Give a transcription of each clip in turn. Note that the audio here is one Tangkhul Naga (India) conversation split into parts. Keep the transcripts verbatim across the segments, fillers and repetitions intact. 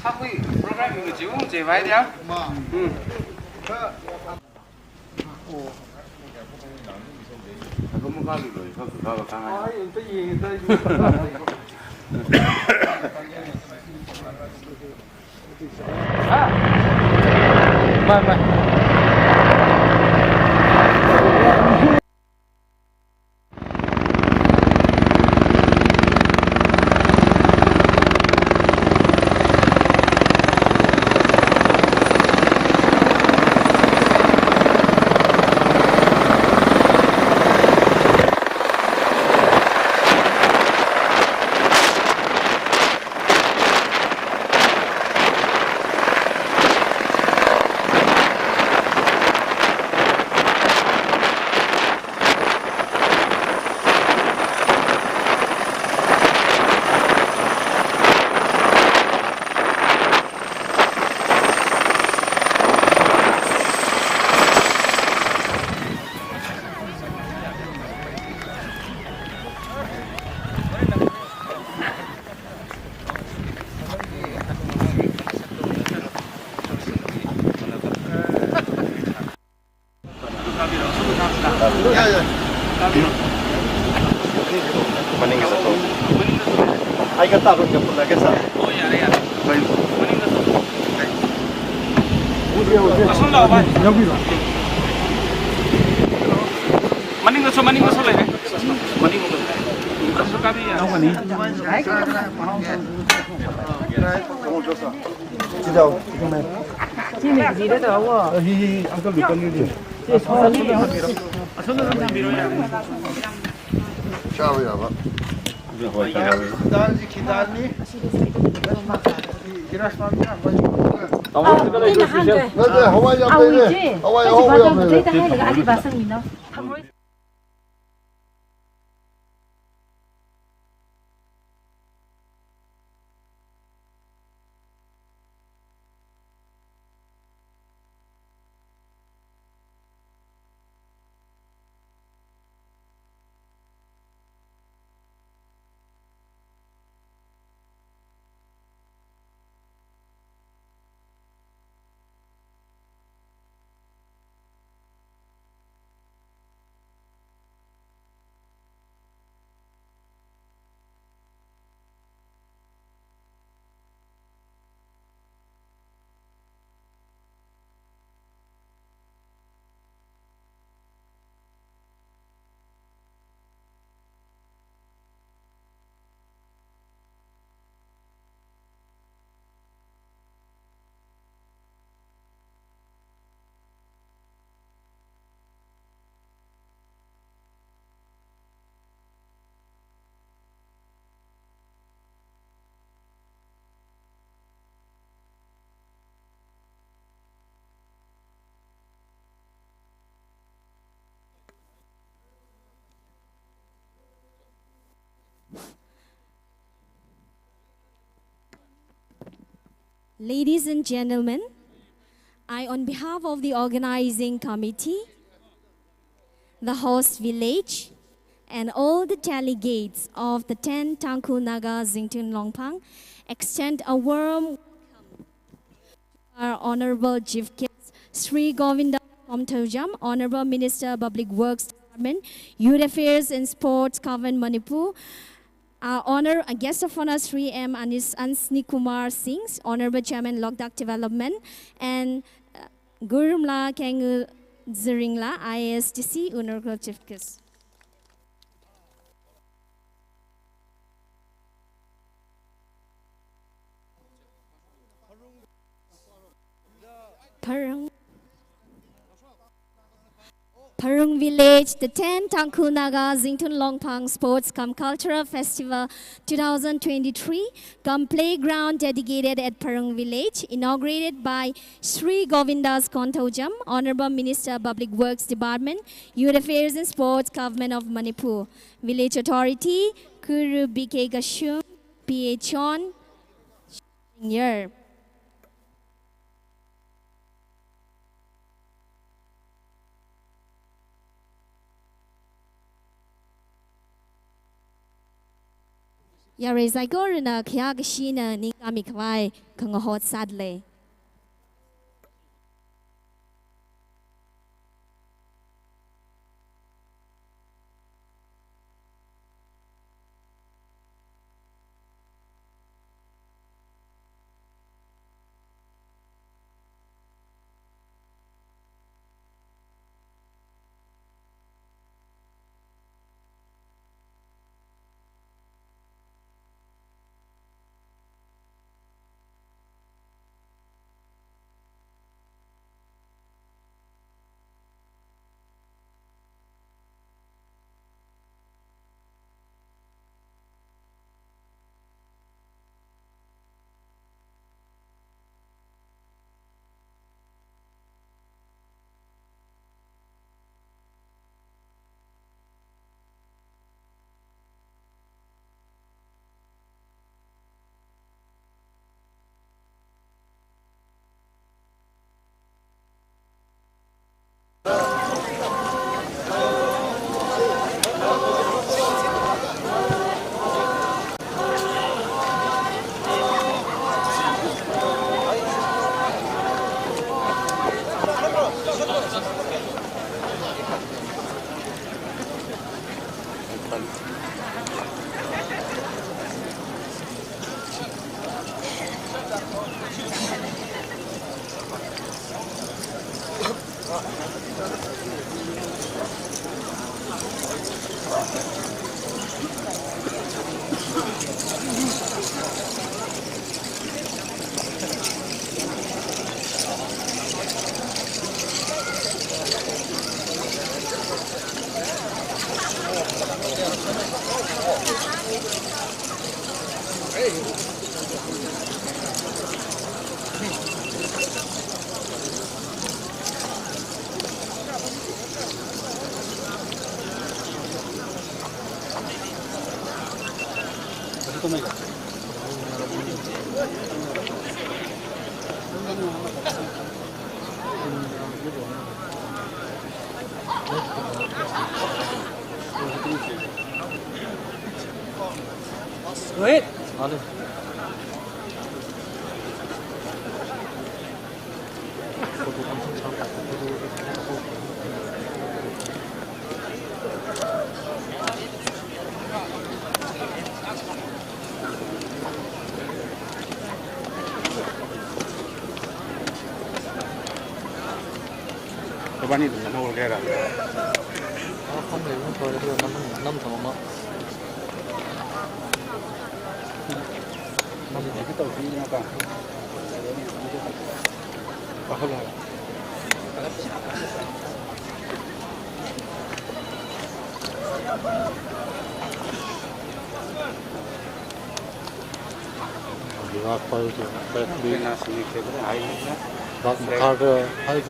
Sakhui program ni jiung je vai dia. Hmm. Bye bye. ꯃꯅꯤꯡꯗꯁꯨ, ꯃꯅꯤꯡꯗꯁꯨ ꯂꯩꯔꯦ꯫ ꯃꯅꯤꯡꯗꯁꯨ ꯀꯥꯕꯤꯌꯨ꯫ ꯆꯥꯕ ꯌꯥꯕ꯫ ꯈꯤꯗꯥꯟꯁꯤ ꯈꯤꯗꯥꯟꯅꯤ꯫ ꯅꯠꯇꯦ, ꯍꯋꯥꯏ ꯌꯥꯝ ꯂꯩꯔꯦ꯫ ꯍꯋꯥꯏ ꯑꯍꯥꯎꯕ ꯌꯥꯝ ꯂꯩꯔꯦ꯫ Ladies and gentlemen, I, on behalf of the organizing committee, the host village, and all the delegates of the tenth Tangkhul Naga Zingtun Longphang, extend a warm welcome to our Honorable Chief Guest, Shri Govinda Konthoujam, Honorable Minister, Public Works Department, Youth Affairs and Sports, Government Manipur, our honor, a guest of honor, Shri M Anis Ansni Kumar Singh, Honorable Chairman, Loktak Development, and, uh, Gurumla Kengu Ziringla, I A S D C, Honorable Chief Guest. Pharung, Pharung Village, the tenth Tangkhul Naga Zingtun Longphang Sports cum Cultural Festival two thousand twenty-three, cum playground dedicated at Pharung Village, inaugurated by Shri Govindas Konthoujam, Honorable Minister, Public Works Department, Youth Affairs and Sports, Government of Manipur. Village Authority, Kuru B K Kashum, P A Chon, Senior. Yarui saikorana khayākashina ningkami khavai khangahot sādalei. Wait. Tabani dum na wal kera. Ah, kam le, wal kera, nam, nam thamma. Nam, nam thamma. Kahala. Diwak pal tu, pet bi. Bak makar ke, hai.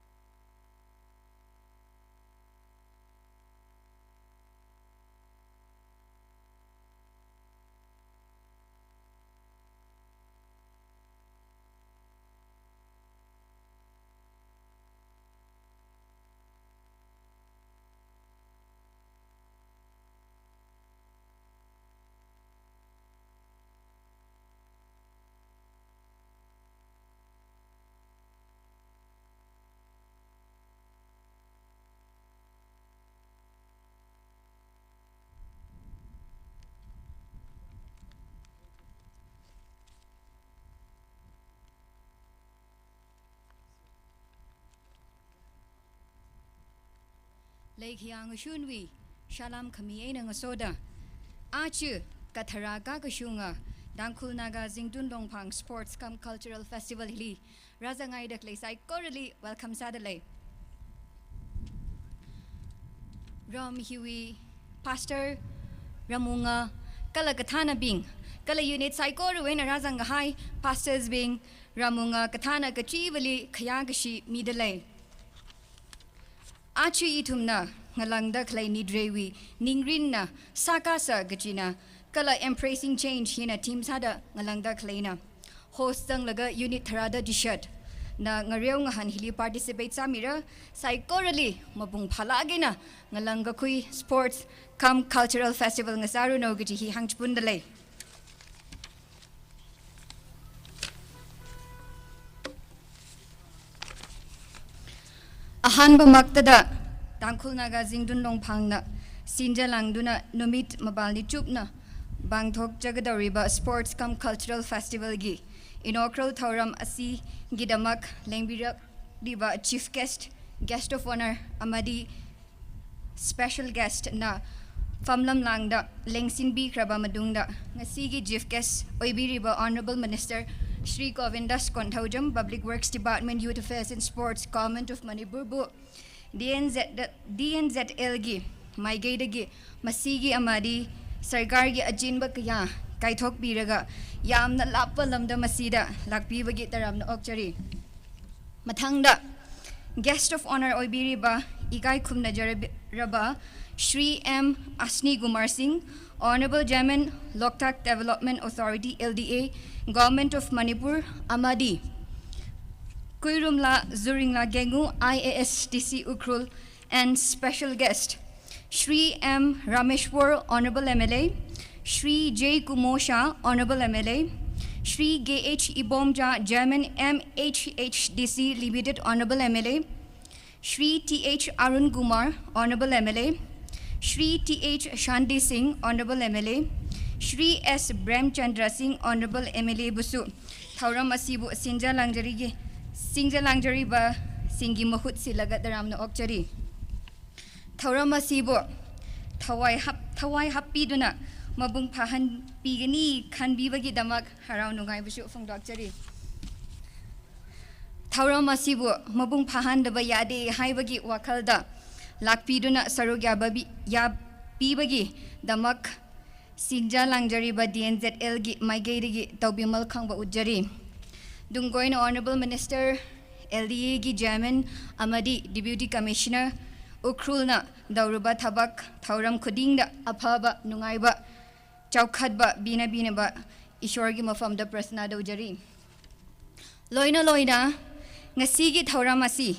Leikhayā ngashunwui salam khami eina ngasoda, aja kathara kakashunga Tangkhul Naga Zingtun Longphang Sports cum Cultural Festival hili rāzangngaida khalei saikorali welcome sādalei. Ram hiwui Pastor Ramwunga kala kathānabing, kala unit saikorawui eina rāzangkahai pastors bing, Ramwunga kathāna kachivali khayākashi midalei. Aja ithumna ngalāngda khalei Nidreiwui ningrinna sākasā kachina, kala Embracing Change hina theme sāda ngalāngda khaleina. Host zanglaga unit tharāda tishatna ngareo ngahān hili participate sāmira, saikorali mapung phālāk eina ngalāngkakhui sports cum cultural festival ngasāranu kaji hi hāngchipundalei. Ahanba maktada Tangkhul Naga Zingtun Longphangna sinja langduna numit mapalni chupna pangthok chakadauriba Sports cum Cultural Festival gi inaugural thauram asigidamak lengbirakliba Chief Guest, Guest of Honor amadi Special Guest na famlam lāngda lengsinbikharaba matungda, ngasigi Chief Guest oibiriba Honorable Minister Shri Govindas Konthoujam, Public Works Department, Youth Affairs and Sports, Government of Manipur bu D N Z, D N Z L gi maikeidagi masigi amadi sarkargi achinba kayā kaithokpiraga yamna lappa lamda masida lakpibagi taramna okchari. Mathangda, Guest of Honor oibiriba ikai khumna jarab-, raba Shri M Ashni Kumar Singh, Honorable Chairman, Loktak Development Authority, L D A, Government of Manipur, amadi Kuirumla Zuringla Gengu, I A S D C Ukhrul, and special guest, Shri M Rameshwar, Honorable M L A, Shri J Kumosha, Honorable M L A, Shri K H Ibomja, Chairman M H H D C Limited, Honorable M L A, Shri T H Arun Kumar, Honorable M L A, Shri T H Shanti Singh, Honorable M L A, Shri S Premchandra Singh, Honorable M L A busu thauram asibu sinja langjarigi, sinja langjariba singgi mahut silaga taramna okchari. Thauram asibu thawai hap, thawai hapbiduna mapung phāhanbigani khanbibagidamak harau nungaibusu phongdokchari. Thauram asibu mapung phāhandaba yade haibagi wakhalda lakpiduna saruk yababi-, yapibagidamak sinja langjariba D N Z L gi maikeidagi taopimal khangba utjari. Tungkoina Honorable Minister, L D A gi Chairman amadi Deputy Commissioner Ukhrulna taoruba thabak thauram khudingda aphaba nungaiba chaokhatba bina binaba Ishwargi mafamda prarthana taojari. Loina loina, ngasigi thauram asi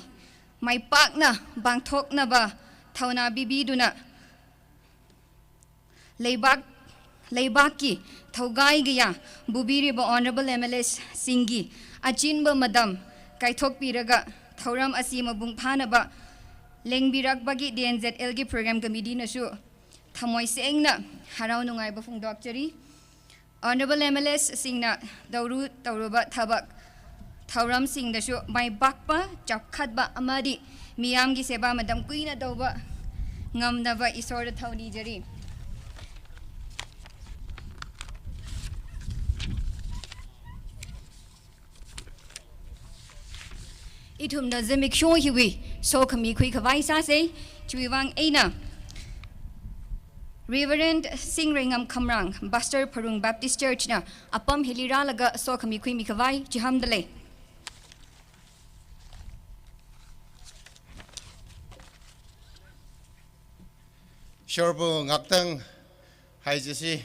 maipakna pangthoknaba thauna pibiduna leibak, leibakki thokahai kayā pubiriba Honorable M L As singgi achinba matam kaithokpiraga thauram asi mapung phānaba lengbirakbagi D N Z L gi Program Committee nasu thamoi sengna harau nungaiba phongdokchari. Honorable M L As singna taoru, taoruba thabak thauram singdasu maipakpa, chaokhatba amadi miyamgi seba matam kuina taoba ngamnaba Ishwarda thao nijari. Ithumna zimiksho hiwui sokhami khuikhavai sāsei. Chiwuivang eina Reverend Singreingam Khamrang, Pastor Pharung Baptist Church na apam hili rālaga sokhami khuimikhavai chihamda lei. Ishwarbu ngaktang haijasi,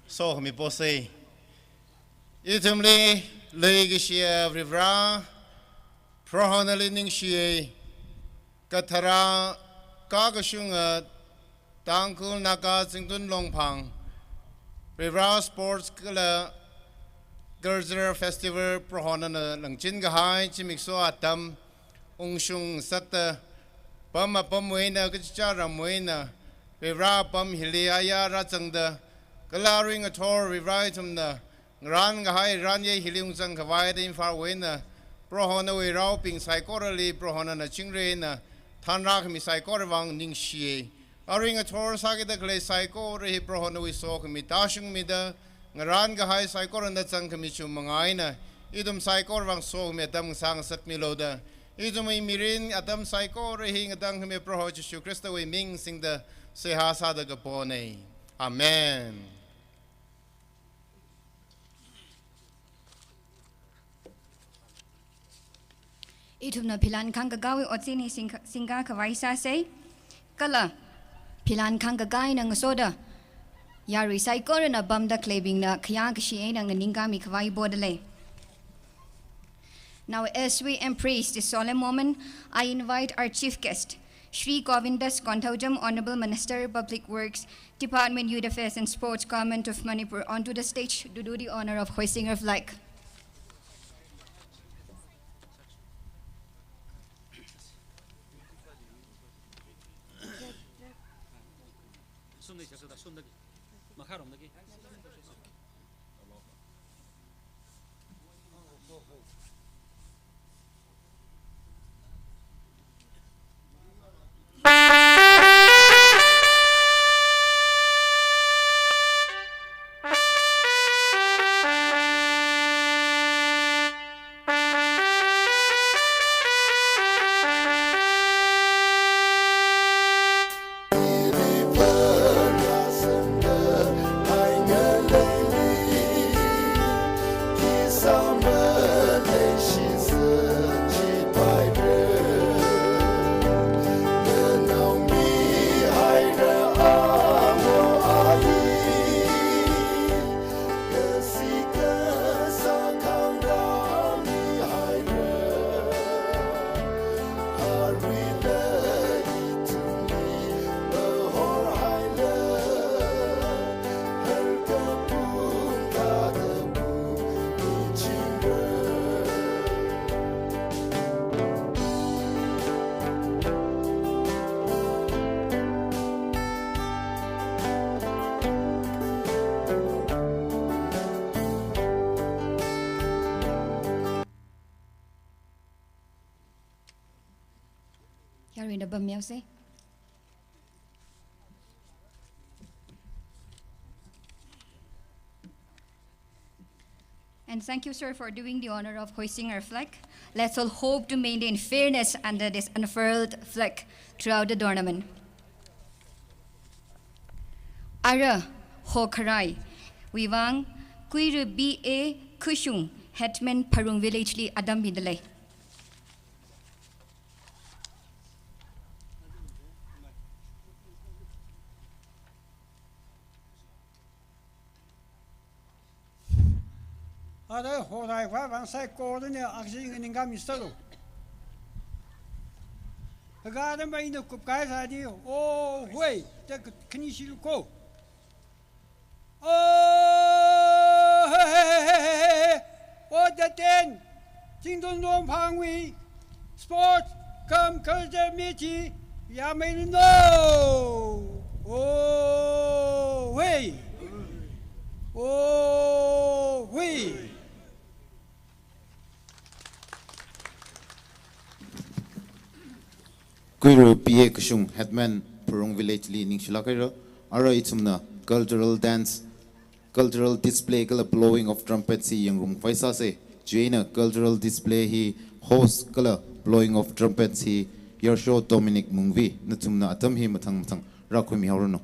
sokhami posei. Ithumli leikashiya Varivara, Prohonali ningshiya, kathara kakashunga Tangkhul Naga Zingtun Longphang Varivara Sports kala Cultural Festival Prohonana langchinkahai zimiksho atam ungshung ngasakta, pam apamwui eina, kachichā ramwui eina, Varivara apam hili ayā rāzangda, kala arui ngathor Varivara ithumna ngarānkahai ranye hili ungzangkhavai da Imphalwui eina Prohonawui raobing saikorali Prohonana chingri eina thanrākhami saikorawui vang ningshiya. Arui ngathor sākida khalei saikora hi Prohonawui sokhami tāshungmida, ngarānkahai saikorana zangkhami chungmang eina ithum saikorawui vang sokhami atam ngasā ngasakmilu da, ithumwui mirin atam saikora hi ngatangkhami Proho Jishu Khristawui ming singda seihā sāda kapona. Amen. Ithumna philan khangkakāwui otsin hi singkha-, singkakhavai sāsei. Kala philan khangkakā eina ngasoda yarui saikorana pamda khaleibingna khayā kashi eina nganingkāmikhavai poda lei. Now, as we embrace this solemn moment, I invite our chief guest, Shri Govindas Konthoujam, Honorable Minister, Public Works Department, Youth Affairs and Sports, Government of Manipur, onto the stage to do the honor of hoisting her flag. ꯁꯣꯝꯗꯒꯤ ꯆꯠꯁꯤꯗ, ꯁꯣꯝꯗꯒꯤ꯫ ꯃꯈꯥꯔꯣꯝꯗꯒꯤ꯫ Yaruina bam yaose. And thank you, sir, for doing the honor of hoisting our flag. Let's all hope to maintain fairness under this unfurled flag throughout the tournament. Ara hokharai wuivang Kuiru B A Khushung, Headman Pharung Village li atam midalei. Ara horai vāvang saikorana akajing ningkami sālu. Hagada maina kupkai sādi, o hui, da khani shilu ko. O he he he he he. O daten. Jingdon Longphangwui Sports cum Culture Meet chi yāmei no. O hui. O hui. Kuiru B A Khushung, Headman Pharung Village li ningshilāk haira. Ara ithumna cultural dance, cultural display kala blowing of trumpet hi yangrumkhavai sāse. Chieina cultural display hi host kala blowing of trumpet hi Yarsho Dominic Mungvi, nathumna atam hi mathang mathang rākhuimi haoranu.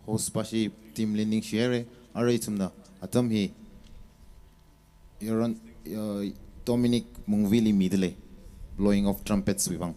Host pashi team li ningshi haira, arui ithumna atam hi Yaron, uh, Dominic Mungvili midalei, blowing of trumpets wui vang.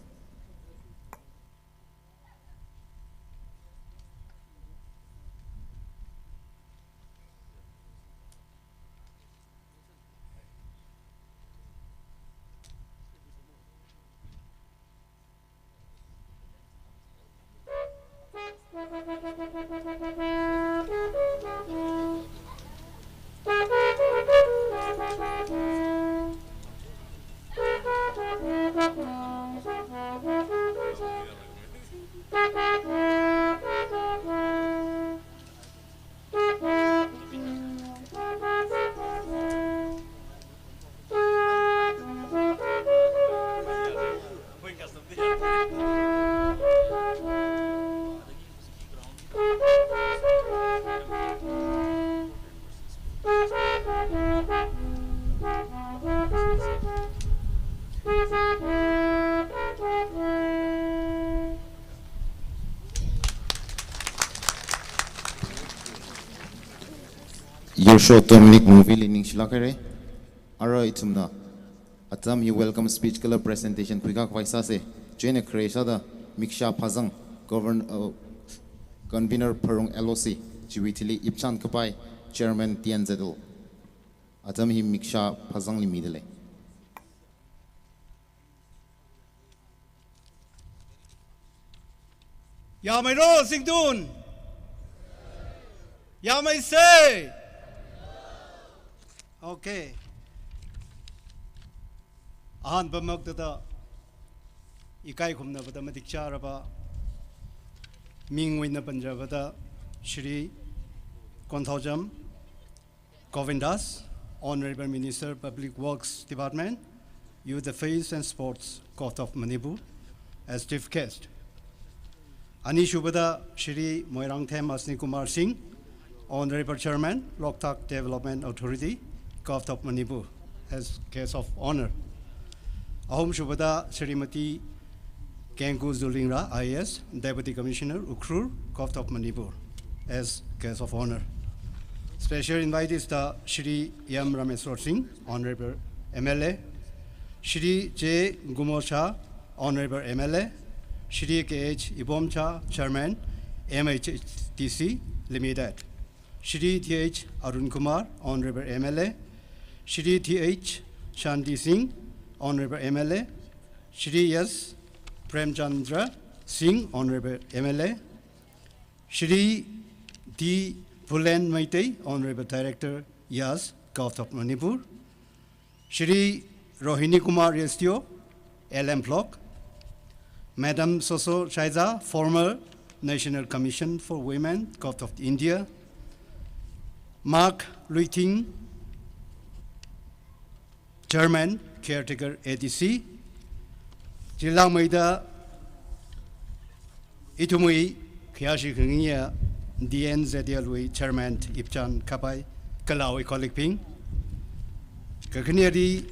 Yarsho Dominic Mungvili ningshilāk haira. Arui ithumna atam hi welcome speech kala presentation khuikhavai sāsa. Chieina khare sāda Miksha Phazang, Govern-, uh, Convener Pharong L O C, chiwui thili ipchan kapai Chairman T N Z L. Atam hi Miksha Phazangli midalei. Yāmeiro, Zingtun? Yāmeisa? Okay. Ahanbamaktada ikai khumnabada matikchāraba, mingwui eina panjabada Shri Konthoujam Govindas, Honorable Minister, Public Works Department, Youth Affairs and Sports, Govt of Manipur, as Chief Guest. Anishubada Shri Moirangthem Ashwini Kumar Singh, Honorable Chairman, Loktak Development Authority, Govt of Manipur, as Guest of Honour. Ahumshubada Shrimati Kengku Zulingra, I A S, Deputy Commissioner, Ukhrul, Govt of Manipur, as Guest of Honour. Special invitees ta Shri M Rameshwar Singh, Honourable M L A, Shri J Gumo Shah, Honourable M L A, Shri K H Ibomcha, Chairman, M H H D C Limited, Shri T H Arun Kumar, Honourable M L A, Shri T H Shanti Singh, Honourable M L A, Shri S Premchandra Singh, Honourable M L A, Shri D Phulen Meitei, Honourable Director, Yas, Govt of Manipur, Shri Rohini Kumar Restio, L M Block, Madam Soso Shaiza, former National Commission for Women, Govt of India, Mark Luithing, Chairman, Caretaker A D C, chilāngmeida ithumwui khayāshi khangayiya D N Z L wui Chairman ipchan kapai kala awui colleague bing. Kakhaneli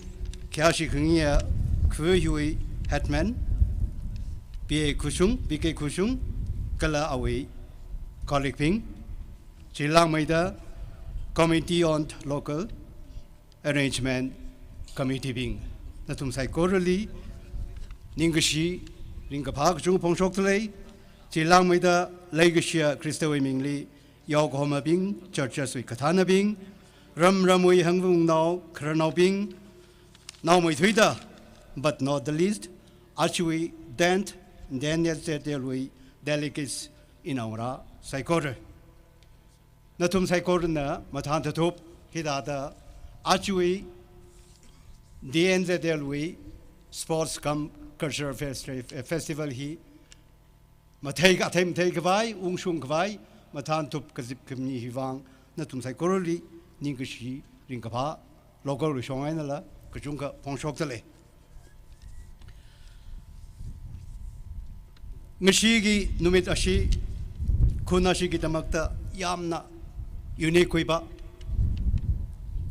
khayāshi khangayiya khawui Headman, P A Khushung, P K Khushung, kala awui colleague bing. Chilāngmeida Committee on Local Arrangement Committee bing, nathum saikorali ningkashi ringkaphā kachung phongshokdalei. Chilāngmeida leikashiya Khristawui mingli yaokahomabing, churches wui kathānabing, ram ramwui hangvungnao khararnaobing, naomeithuida, but not the least, ajawui tenth D N Z L wui delegates, inaongarā saikora. Nathum saikorana mathān tathup hithāda ajawui D N Z L wui Sports cum Cultural Festi-, Festival hi mathei ka, athei matheikhavai, ungshungkhavai, mathān thup kazip khami hiwui vang nathum saikorali ningkashi ringkaphā local wui shong einala kachungkha phongshokdalei. Ngashiki numit ashi, khun ashikidakta yamna unique khuipa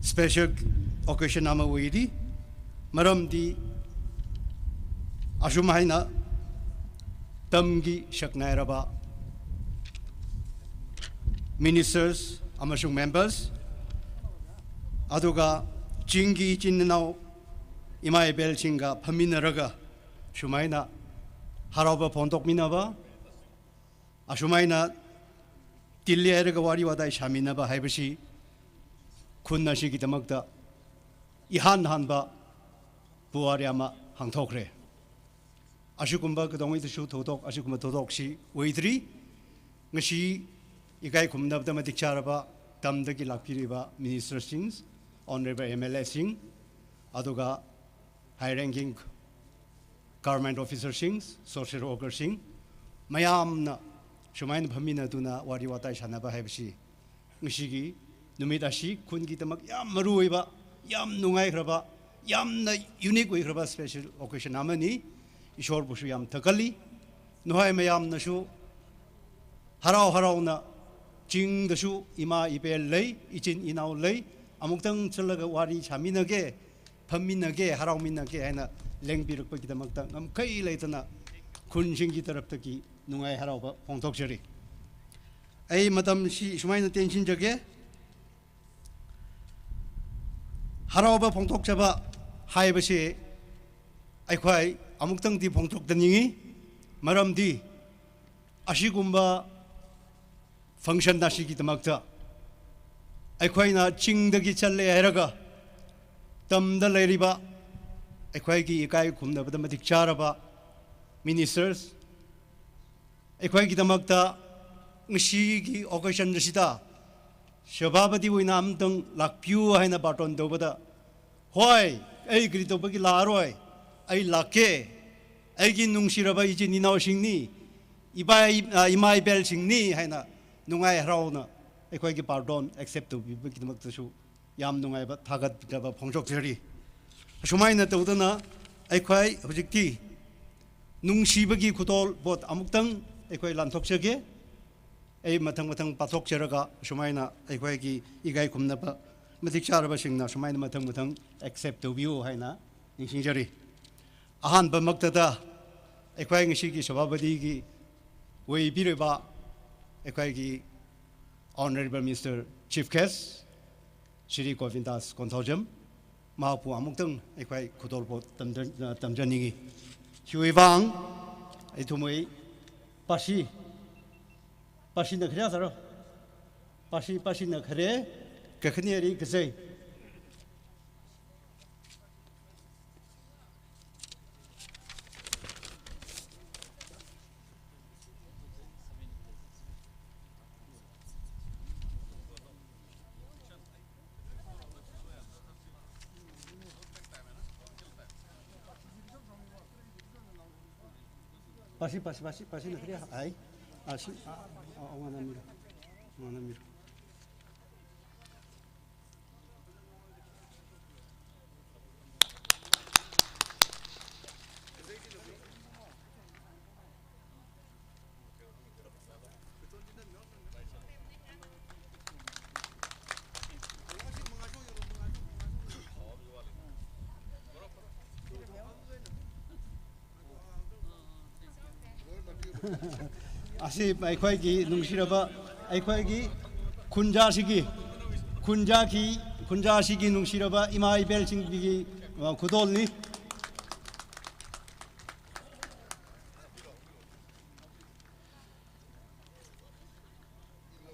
special occasion amawui di, maramdi ashum haina tamki shaknairaba ministers amashung members, aduga chingki ichin inao ima ipelsingga phaminaraga shumaina haraoba phongtokminaba, ashumaina tili hailaga wari watai shāminaba haibashi khun ashikidakta ihān hānba puwari ama hāngthokra. Ashikumba katonga ithāshu thotok, ashikumba thotok shi oidri, ngashi ikai khumnabda matik chāraba, tamdagi lakpiriba minister sing, honorable M L A sing, aduga high ranking government officer sing, social worker sing, mayamna shumaina phaminatuna wari watai shānaba haibashi ngashiki numit ashi khunkidakta yam maruiba, yam nungaikharaba, yamna unique oikharaba special occasion amani. Ishorbusu yam thakali, nuhai mayamnasu harao haraona, chingdasu ima ipel lei, ichin inao lei, amuktang chalaga wari shāminage, phaminage, haraominage haina lengpirakpakidakta ngamkhai leitana khunshingki taraptaki nungai haraoba phongtokchari. Ai matam shi shumaina tension jage. Haraoba phongtokchaba haibashi aikhoi amuktangdi phongtokda ningi, maramdi ashikumba function ashikidakta aikhoina chingdagi chatle hailaga tamda leiriba, aikhoiki ikai khumnabada matik chāraba ministers, aikhoikidakta ngashiki occasion ashida Sabhapatiwui namdang lakpiu haina baton dobada, hoi, ai kritobaki laroi, ai lake, aiki nungshiraba ichin inaoshingni, ipai, ah, ima ipelsingni haina nungai haraona aikhoiki baton accept tobibakidaktasu yam nungaiba thakat kaba phongtokchari. Shumaina todana aikhoi hojikti nungshibaki khutol pot amuktang aikhoi lanthokchage. Ai mathang mathang pathokcharaga shumaina aikhoiki ikai khumnaba matik chārabashingna shumaina mathang mathang accept tobiu haina ningshingchari. Ahānba maktada aikhoi ngashiki Sabhapatiki oipireba, aikhoiki Honorable Minister Chief Guest, Shri Govindas Konthoujam, mapu amuktang aikhoi khutol pot tamjan, tamjan ningi. Hiwui vang, ithumwui pashi, pashina khare sāro. Pashi, pashina khare, kakhaneli kazei. Pashi, pashi, pashi, pashina khare, ai. Ashi, a, a, a, wana mira. Wana mira. Ashi, aikhoiki nungshiraba, aikhoiki khunjashiki, khunjaki, khunjashiki nungshiraba ima ipelsingki, uh, khutolni.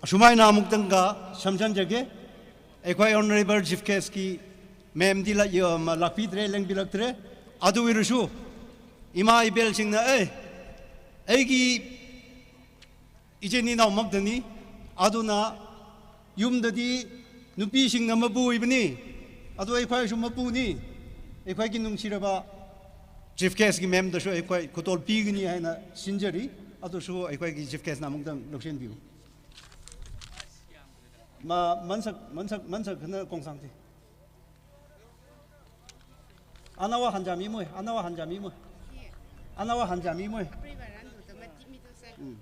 Ashumaina amuktangkha shamshan jage, aikhoi Honorable Chief Guest ki ma'am di la, yo, ma, lakpidalei, lengpilakdalei, aruirusu, ima ipelsingna, eh, aiki ichin inao makdani, aduna yumdadi nupishingna mapuibani, adu aikhoisu mapuni, aikhoiki nungshiraba Chief Guest ki ma'am dasu aikhoi khutol pikani haina singchari, adusu aikhoiki Chief Guest na amuktang lokshin biu. Ma, mansak, mansak, mansak khana kongsangti. Anawa hanjamimoi, anawa hanjamimoi. Anawa hanjamimoi. Mm.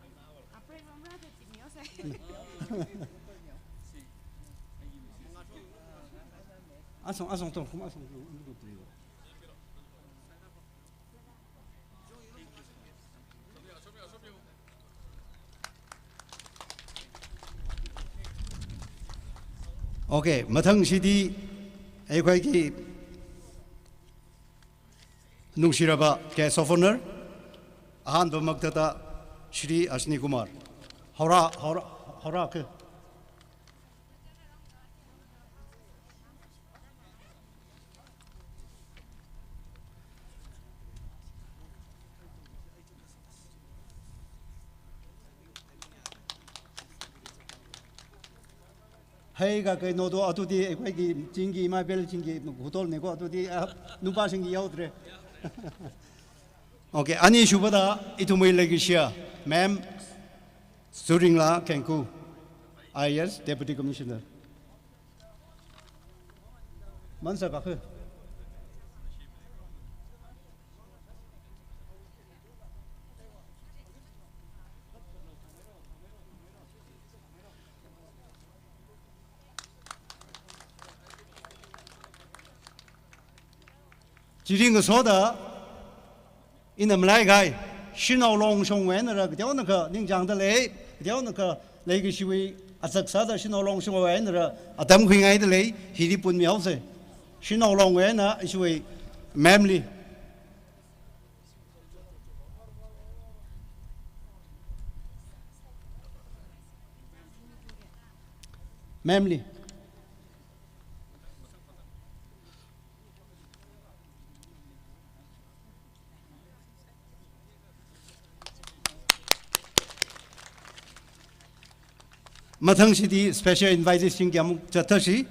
Asong, asong tong, kum asong tong. Okay, mathangshidi ꯑꯩꯈꯣꯏꯒꯤ ꯅꯨꯡꯁꯤꯔꯕ guest of honour, ꯑꯍꯥꯟꯕꯃꯛꯇꯗ ꯁ꯭ꯔꯤ ꯑꯁꯅꯤ ꯀꯨꯃꯥꯔ꯫ ꯍꯧꯔ-, ꯍꯧꯔ-, ꯍꯧꯔꯛꯀꯦ꯫ ꯍꯩꯒ ꯀꯩꯅꯣꯗꯣ ꯑꯗꯨꯗꯤ ꯑꯩꯈꯣꯏꯒꯤ ꯆꯤꯡꯒꯤ ꯏꯃꯥ ꯏꯕꯦꯜꯁꯤꯡꯒꯤ ꯈꯨꯗꯣꯜꯅꯤꯀꯣ, ꯑꯗꯨꯗꯤ, ꯑ, ꯅꯨꯄꯥꯁꯤꯡꯒꯤ ꯌꯥꯎꯗ꯭ꯔꯦ꯫ Okay, ꯑꯅꯤꯁꯨꯕꯗ ꯏꯊꯨꯝ ꯃꯣꯏ ꯂꯩꯒꯤꯁꯤꯌꯥ, Ma'am ꯁꯨꯔꯤꯡꯂꯥ ꯀꯦꯡꯀꯨ, I A S Deputy Commissioner꯫ ꯃꯟꯁꯥ ꯀꯥꯈꯦ꯫ Chiri ngasoda, ina malai gai, shanao longshongwui einara, kateonakha ningchāngda lei, kateonakha leikashiwui azak sāda shanao longshongwui einara, atam khuingaida lei, hili punmihaosa. Shanao longwui eina ishiwui ma'am li. Ma'am li. ꯃꯊꯪꯁꯤꯗꯤ special invitees ꯁꯤꯡꯒꯤ ꯑꯃꯨꯛ ꯆꯠꯊꯁꯤ꯫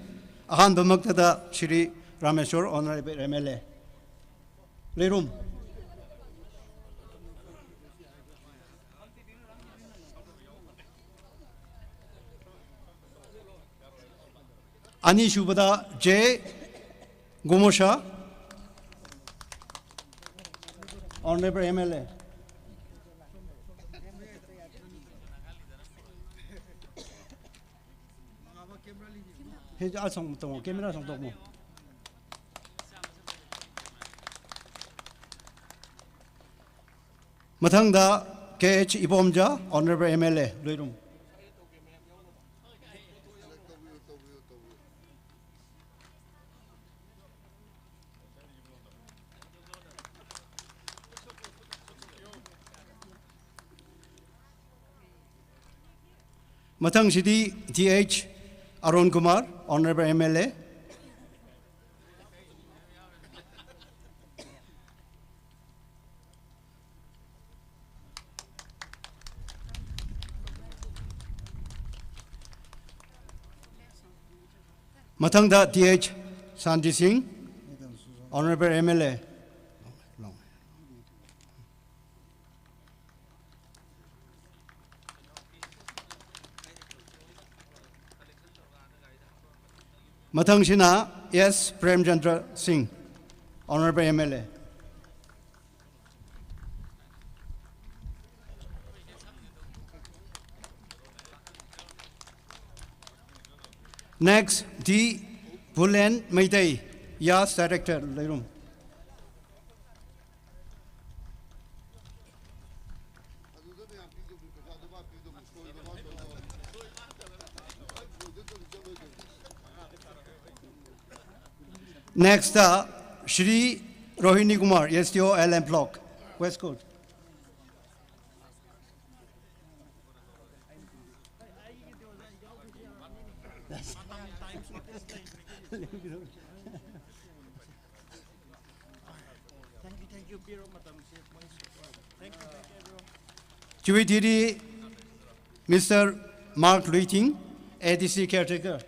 ꯑꯍꯥꯟꯕꯃꯛꯇꯗ ꯁ꯭ꯔꯤ Rameshwor, Honourable M L A, ꯂꯩꯔꯨꯝ꯫ ꯑꯅꯤꯁꯨꯕꯗ J ꯒꯣꯃꯣꯁꯥ, Honourable M L A꯫ ꯍꯦ, ꯑꯁꯣꯝ ꯇꯣꯡꯉꯣ, camera ꯑꯁꯣꯝ ꯇꯣꯡꯉꯣ꯫ ꯃꯊꯪꯗ K H ꯏꯕꯣꯝꯖꯥ, Honourable M L A, ꯂꯣꯏꯔꯨꯝ꯫ ꯃꯊꯪꯁꯤꯗꯤ T H Arun Kumar, Honourable M L A꯫ ꯃꯊꯪꯗ T H ꯁꯥꯟꯇꯤ ꯁꯤꯡ, Honourable M L A꯫ ꯃꯊꯪꯁꯤꯅ S ꯄ꯭ꯔꯦꯝꯆꯟꯗ꯭ꯔ ꯁꯤꯡ, Honourable M L A꯫ Next, D Bullen Meitei, YAS Director, ꯂꯩꯔꯨꯝ꯫ Next, uh, ꯁ꯭ꯔꯤ ꯔꯣꯍꯤꯅꯤ Kumar, S D O L M Block, West Coast꯫ Thank you, thank you, ꯄꯤꯔꯣ ꯃꯇꯝꯁꯦ ꯃꯣꯏꯁꯨ꯫ Thank you, thank you, everyone. Chiwui thili Mister Mark Luiting, A D C caretaker.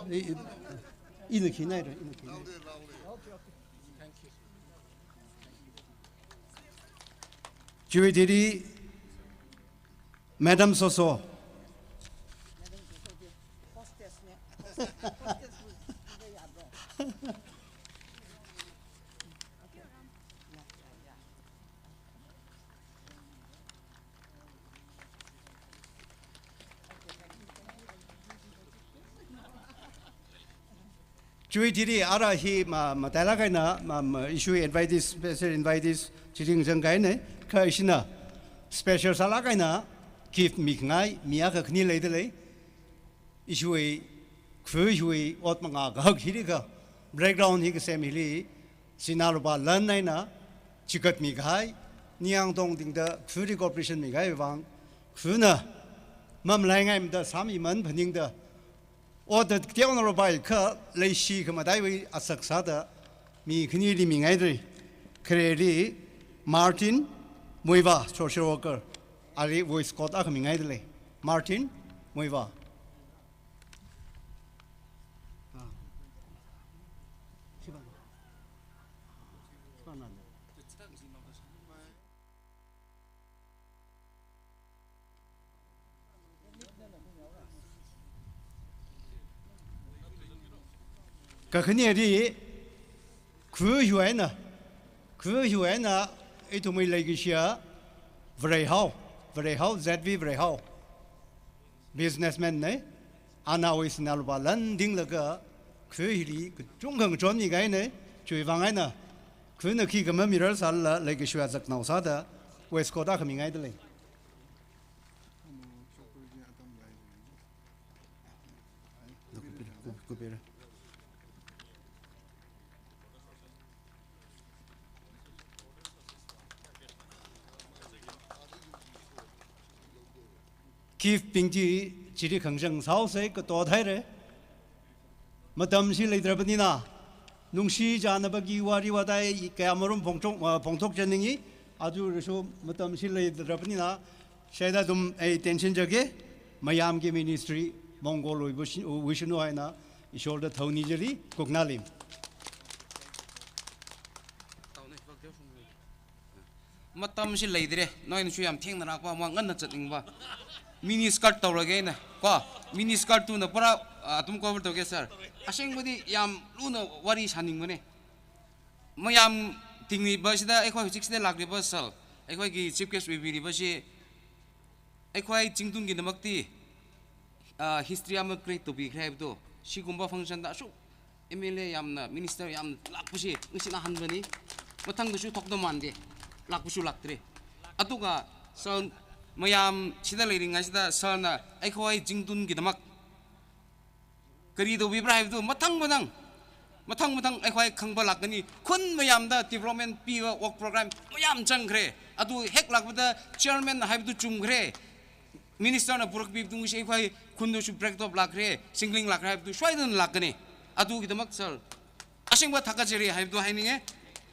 I, i, ina khi nai ra, ina khi nai. Chiwui thili Madam Soso. Ishiwui thili ara hi ma, matailāk eina, ma, ma, ishiwui invitees, special invitees, chili ngazang kahaina, kha ishina special sālāk eina gift mikhangai mi akha khani leidalei. Ishiwui, Khriwui ot mangā kahak hili kha, background hi kasem hili, sinā lupā lan eina chigatmi kahai, ningyāng tongtingda Khriwuili cooperation mikahai vang, Khriwuna mamalaingaimada sāmiman phaningda, ot da teongarok pai kha leishi khamataiwui asak sāda mi khanili mingaidalei. Khareli Martin Muivah, social worker, ali waistcoat akha mingaidalei. Martin Muivah. Kakhaneli, Khriwui eina, Khriwui eina, ithumwui leikashiya Vareihao, Vareihao, Z V Vareihao, businessman na, ana awui sinā lupā lan dinglaga, Khriwuili kachungkha ngachonmi kahaina, chiwui vang eina, Khriwuna khikha mamirar sālala, leikashiya zaknao sāda, waistcoat akha mingaidalei. Gift bing chi chili khangachang sāhaosa, katot haira. Matamshi leidalei panina, nungshi chānabagli wari watai kayāmarum phongthok, ah, phongthokchanningi, aja reisho matamshi leidalei panina, shaida athum ei tension jake, mayamwui ministry, Mongkol Vishnu, Vishnu eina, Ishorda thaoni jali, kuknalim. Matamshi leidalei, noina shu yam thengna lākpa, ma nganna zatningpa. Mini skirt tawragena, ko, mini skirt tuna pura, ah, athum cover tawge sir. Asengpadi yamluna wari sāningmane. Mayam tingli ba shida, eikhoi six day lākli ba sir. Eikhoi ki chief guest wui bili ba shi, eikhoi Chingtungki namakti, ah, history ama create tobikhala haibdo. Shigumba function da ashuk M L A yamna, minister yamna lākpashi, ngasina hanbani. Mathangda shu thokda mande. Lākpashu lāktre. Athukha, sir, mayam shida leiringa shida, sir na, eikhoi Chingtungki namak. Kari tobibra haibdo, mathang mathang. Mathang mathang, eikhoi khangba lākani. Khun mayamda development piwa work program, mayam changkhre. Athuk hek lākpada chairman haibdo chungkhre. Minister na purak bibdung shi eikhoi khundu shu break top lākre, singling lākre haibdo, shwaidun lākane. Athukidamāk sir. Asengpa thakachari haibdo haininge.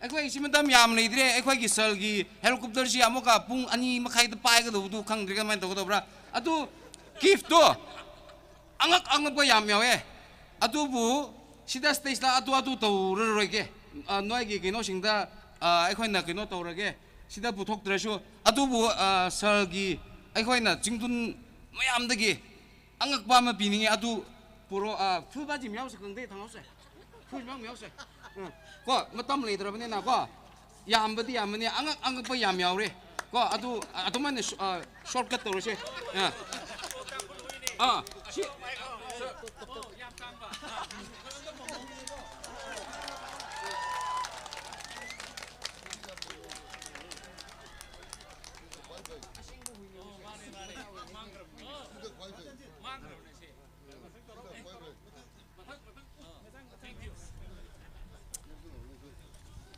Eikhoi shi matam yam leidalei, eikhoi ki sir ki helicopter shi amuka pung ani makhaida paikadobdo khangdalei kamaina tokadobra. Athuk gift to. Angak angakpa yamyaowe. Athukbu, shida stage la athuk athuk tawrarroike. Ah, noiki kino shingda, ah, eikhoina kino tawrage. Shida puthoktarashu. Athukbu, ah, sir ki, eikhoina Chingtung mayamdagi. Angakpa mapininge athuk puro, ah, full ba jim yaosa kangde thanghaosa. Full ba yaosa. Hmm. Ko, matam leidalei panina ko. Yambadi yamane, angak, angakpa yamyaore. Ko, athuk, athumna sh-, ah, shortcut tawrase. Ya. Ah, shi-,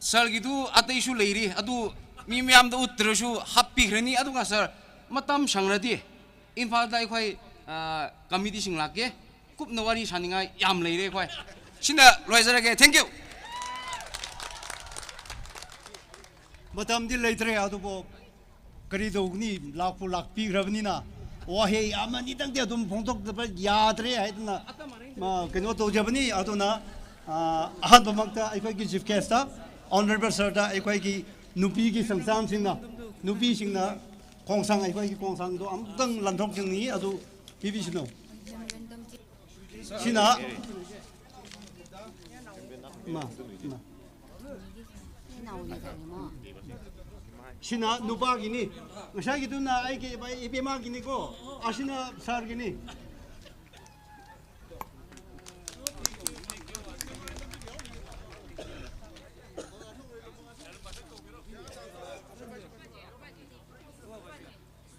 Sir kitu ateishu leiri, athuk mi mayamda uttarashu happy rani, athukha sir, matam shangradi, Imphalda eikhoi, ah, committee sing lākge, kupna wari sāningai yam leire eikhoi. Shina loizarage, thank you. Matamdi leidalei athukbo. Kari tawgani lākpu lākpikra panina. Wahei amanitangdi athum phongthokdapa yadalei haidana. Ma, kino tawjapani athuna, ah, ahanbamakta eikhoiki chief guest ta, honorable sir ta eikhoiki nupiki sangsamsingna, nupishingna, khongsang eikhoiki khongsang to amtang lanthokchingni athuk pipishino. Shina. Ma, ma. Shina nupagini. Ngashaikituna aike ba ipemakini ko. Ashina sir kini.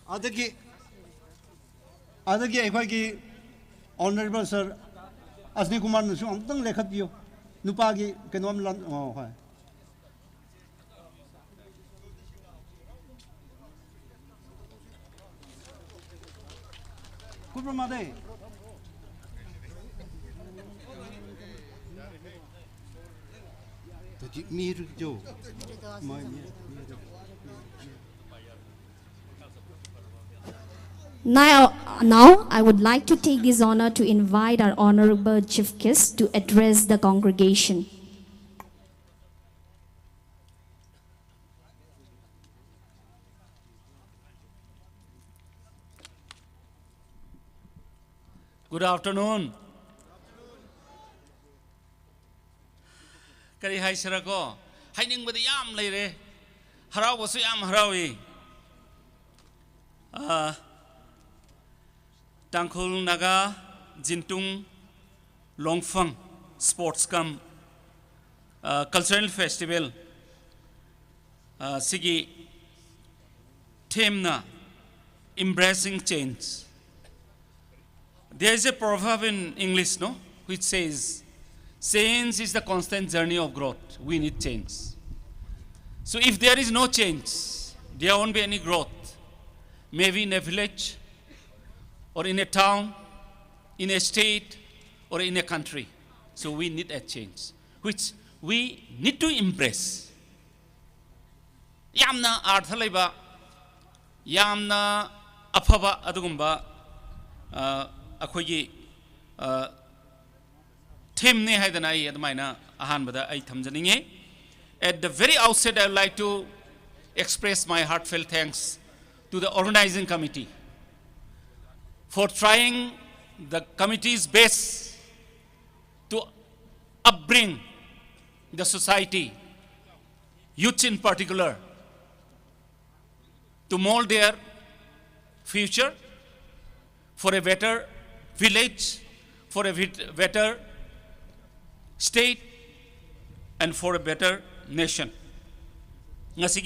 ꯑꯗꯒꯤ, ꯑꯗꯒꯤ ꯑꯩꯈꯣꯏꯒꯤ Honourable Sir ꯑꯁꯅꯤ ꯀꯨꯃꯥꯔꯅꯁꯨ ꯑꯃꯨꯛꯇꯪ ꯂꯦꯞꯈꯠꯄꯤꯌꯨ꯫ ꯅꯨꯄꯥꯒꯤ ꯀꯩꯅꯣꯝ ꯂꯥꯟ-, ꯑꯣ, ꯍꯣꯏ꯫ ꯀꯨꯞꯄ꯭ꯔ ꯃꯥꯗꯦ? ꯇꯗꯤ ꯃꯤꯔꯨ ꯖꯣ꯫ ꯃꯥꯏ ꯃꯤ, ꯃꯤꯔꯨ꯫ Now, now, I would like to take this honor to invite our Honorable Chief Guest to address the congregation. Good afternoon. Kari haisira ko, hainingmada yam leire, harauwasa yam harauwi. Ah, Tangkhul Naga Jintung Longfang Sports cum, ah, Cultural Festival, ah, sigi theme na Embracing Change. There is a proverb in English, no, which says, "Change is the constant journey of growth." We need change. So if there is no change, there won't be any growth. Maybe in a village, or in a town, in a state, or in a country. So we need a change, which we need to embrace. ꯌꯥꯝꯅ ꯑꯔꯊ ꯂꯩꯕ, ꯌꯥꯝꯅ ꯑꯐꯕ ꯑꯗꯨꯒꯨꯝꯕ, ꯑ, ꯑꯩꯈꯣꯏꯒꯤ, ꯑ, theme ꯅꯦ ꯍꯥꯏꯗꯅ ꯑꯩ ꯑꯗꯨꯃꯥꯏꯅ ꯑꯍꯥꯟꯕꯗ ꯑꯩ ꯊꯝꯖꯅꯤꯡꯉꯤ꯫ At the very outset, I would like to express my heartfelt thanks to the organizing committee for trying the committee's best to upbring the society, youths in particular, to mold their future for a better village, for a bit-, better state, and for a better nation. Ngasi